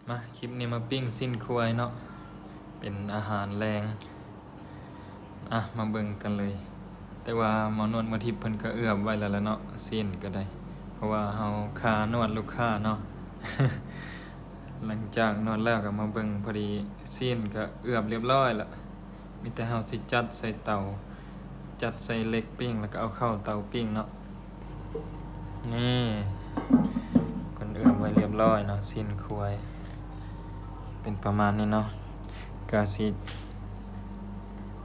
ມາ ຄລິບນີ້ມາປີ້ງຊີ້ນຄວາຍເນາະ ເປັນອາຫານແລງ. ອ່ະ ມາເບິ່ງກັນເລີຍ. ແຕ່ວ່າໝໍນວດໝໍທິບເພິ່ນກໍເອືອບໄວ້ແລ້ວລະເນາະ ຊີ້ນກໍໄດ້ ເພາະວ່າເຮົາຄານວດລູກຄ້າເນາະ. ຫຼັງຈາກນວດແລ້ວກໍມາເບິ່ງ ພໍດີຊີ້ນກໍເອືອບລຽບຮ້ອຍລະ. ມີແຕ່ເຮົາຊິຈັດໃສ່ເຕົາ ຈັດໃສ່ເຫຼັກປີ້ງ ແລ້ວກໍເອົາເຂົ້າເຕົາປີ້ງເນາະ. ນີ້ ເພິ່ນເອືອບໄວ້ລຽບຮ້ອຍເນາະ ຊີ້ນຄວາຍ ເປັນປະມານນີ້ເນາະ. ກະຊິ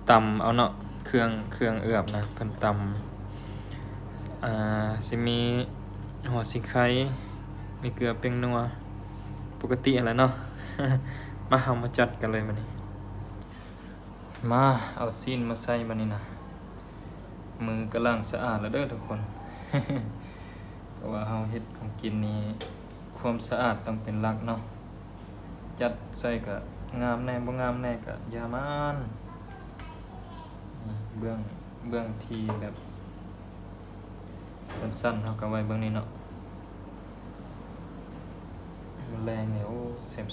ຕຳເອົາເນາະ ເຄື່ອງ ເຄື່ອງເອືອບນະ ເພິ່ນຕຳ ອ່າ ຊິມີຫົວສີໄຄ ມີເກືອ ແປ້ງນົວ ປົກກະຕິຫັ້ນແຫຼະເນາະ. ມາ ເຮົາມາຈັດກັນເລີຍບາດນີ້. ມາ ເອົາຊີ້ນມາໃສ່ບາດນີ້ນະ. ມືກໍລ້າງສະອາດແລ້ວເດີທຸກຄົນ ເພາະວ່າເຮົາເຮັດຂອງກິນນີ້ ຄວາມສະອາດຕ້ອງເປັນຫຼັກເນາະ. ຈັດໃສ່ກໍງາມແດ່ ບໍ່ງາມແດ່ກໍຢ່າມັນ. ເບື້ອງ ເບື້ອງທີ່ແບບ ສັ້ນໆ ເຮົາກໍໄວ້ເບື້ອງນີ້ເນາະ. ມື້ແລງນີ້ ໂອ້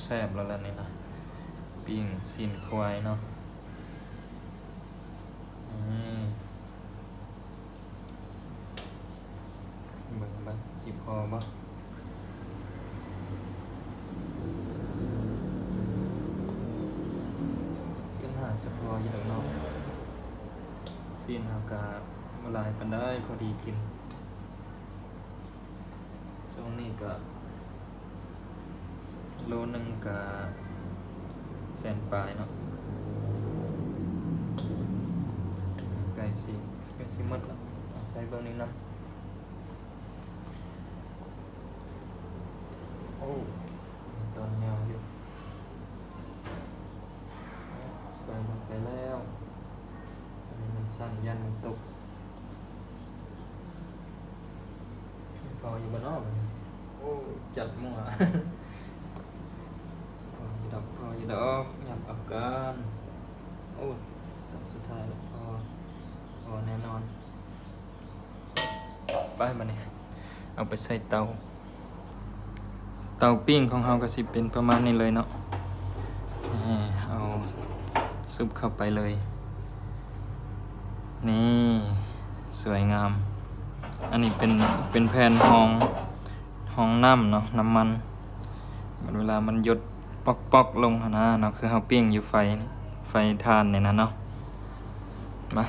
ແຊບໆ ແລ້ວລະນີ້ນະ ປີ້ງຊີ້ນຄວາຍເນາະ. ອືມ ເບິ່ງ ເບິ່ງ ຊິພໍບໍ່? ກໍໜ້າຈະພໍຢູ່ດອກເນາະ. ຊີ້ນເຮົາກໍບໍ່ຫຼາຍປານໃດ ພໍດີກິນ. ຊ່ວງນີ້ກໍໂລໜຶ່ງກໍແສນປາຍເນາະ. ໃກ້ຊິ ໃກ້ຊິໝົດລະ ເອົາໃສ່ເບິ່ງນີ້ນຳ. ໂອ້ ມີຕອນຍາວຢູ່. ໄປ ໄປແລ້ວ ອັນນີ້ມັນສັ່ນ ຢ້ານມັນຕົກ. ພໍຢູ່ບໍ່ເນາະບາດນີ້? ໂອ້ ຈັດມົ້ວ. ພໍຢູ່ດອກ ພໍຢູ່ດອກ ຫຍັບເອົາກ່ອນ. ໂອ້ ຕອນສຸດທ້າຍລະ ພໍ ພໍແນ່ນອນ. ໄປ ບາດນີ້ເອົາໄປໃສ່ເຕົາ. ເຕົາປີ້ງຂອງເຮົາກໍຊິເປັນປະມານນີ້ເລີຍເນາະ. ນີ້ ເອົາຊຸບເຂົ້າໄປເລີຍ. ນີ້ ສວຍງາມ. ອັນນີ້ເປັນ ເປັນແຜ່ນຮອງ ຮອງນ້ຳເນາະ ນ້ຳມັນ. ບັດເວລາມັນຢົດປອກໆ ລົງຫັ້ນນະເນາະ ຄືເຮົາປີ້ງຢູ່ໄຟ ໄຟຖ່ານນີ້ນະເນາະ. ມາ